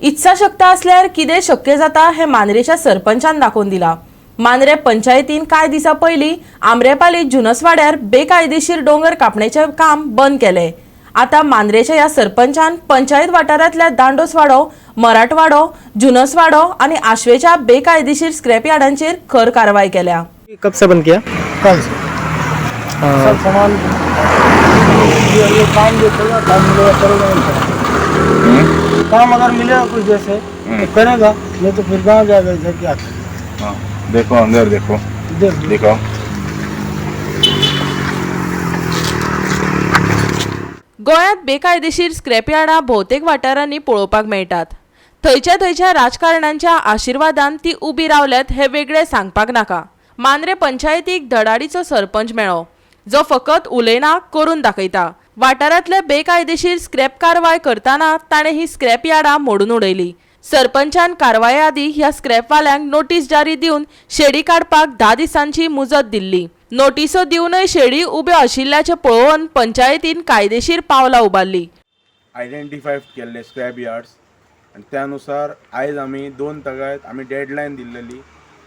इत्साशक्त आसल्यार कितें शक्य जाता हें मांद्रेच्या सरपंचान दाखोवन दिलां. मांद्रे पंचायतीन कांय दिसां पयलीं आमरेपाली जुनसवाड्यार बेकायदेशीर दोंगर कापणेचें काम बंद केलें. आतां मांद्रेच्या ह्या सरपंचान पंचायत वाठारांतल्या दांडोसवाडो, मराठवाडो, जुनसवाडो आनी आश्वेच्या बेकायदेशीर स्क्रॅप यार्डांचेर खर कारवाय केल्या. कब से बंद किया? कल से सब सामान। ये काम देखेगा, काम मिलेगा करेगा, नहीं करेगा। काम अगर मिलेगा कुछ जैसे तो करेगा, नहीं तो फिर गाँव जाएगा, इधर क्या करेगा? हाँ, देखो, अंदर देखो। देख लो। देखो। गोंयांत बेकायदेशीर स्क्रॅप यार्डां भोवतेक वाठारांनी पळोवपाक मेळटात. थंयच्या थंयच्या राजकारण्यांच्या आशिर्वादान ती उबी रावल्यात हें वेगळें सांगपाक नाका. मांद्रे पंचायतीक धडाडीचो सरपंच मेळ्ळो, जो फकत उलयना, करून दाखयता. वाठारांतले बेकायदेशीर स्क्रॅप कारवाय करतना ताणें ही स्क्रॅप यार्डां मोडून उडयली. सरपंचान कारवाये आदीं ह्या स्क्रॅपवाल्यांक नोटीस जारी दिवन शेडी काडपाक 10 दिसांची मुजत दिल्ली. नोटिसो दिवनय शेडी उब्यो आशिल्ल्याचें पळोवन पंचायतीन कायदेशीर पावलां उबारलीं. आयडेंटिफाय केल्ले स्क्रॅप यार्ड्स आनी त्या नुसार आयज आमी 2 तागायत आमी डेडलायन दिल्लेली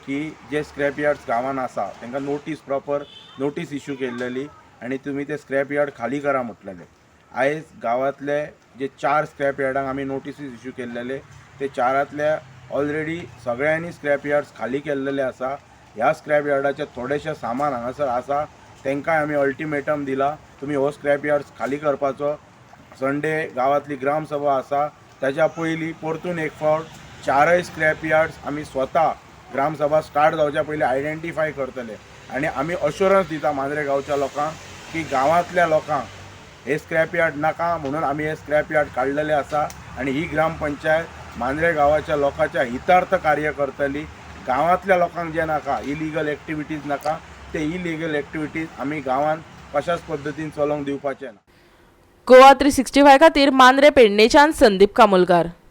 की जे स्क्रॅप यार्ड्स गांवान आसा तांकां नोटीस, प्रॉपर नोटीस इशू केल्लेली आनी तुमी ते स्क्रॅप यार्ड खाली करा म्हटलेले. आयज गांवांतले जे 4 स्क्रॅप यार्डांक आमी नोटिसीस इशू केल्लेले, ते चारांतल्या ऑलरेडी सगळ्यांनी स्क्रॅप यार्ड्स खाली केल्लेले आसा. ह्या स्क्रॅप यार्डाचें थोडेशें सामान हांगासर आसा, तांकांय आमी अल्टिमेटम दिला, तुमी हो स्क्रॅप यार्ड्स खाली करपाचो. संडे गांवांतली ग्रामसभा आसा, ताच्या पयलीं परतून एक फावट चारय स्क्रॅप यार्ड्स आमी स्वता ग्रामसभा स्टार्ट जावच्या पयलीं आयडेंटिफाय करतले आनी आमी अश्योरन्स दिता मांद्रे गांवच्या लोकांक की गांवांतल्या लोकांक हे स्क्रॅप यार्ड नाका म्हणून आमी हे स्क्रॅप यार्ड काडलेले आसा आनी ही ग्रामपंचायत मांद्रे गांवाच्या लोकांच्या हितार्थ कार्य करतली. गांवांतल्या लोकांक जें नाका, इलिगल एक्टिविटीज नाका, ते इलिगल एक्टिविटीज आमी गांवांत कशाच पद्दतीन चलोवंक दिवपाचे ना. गोवा 365 खातीर मांद्रे पेडणेच्यान संदीप कामोलकार.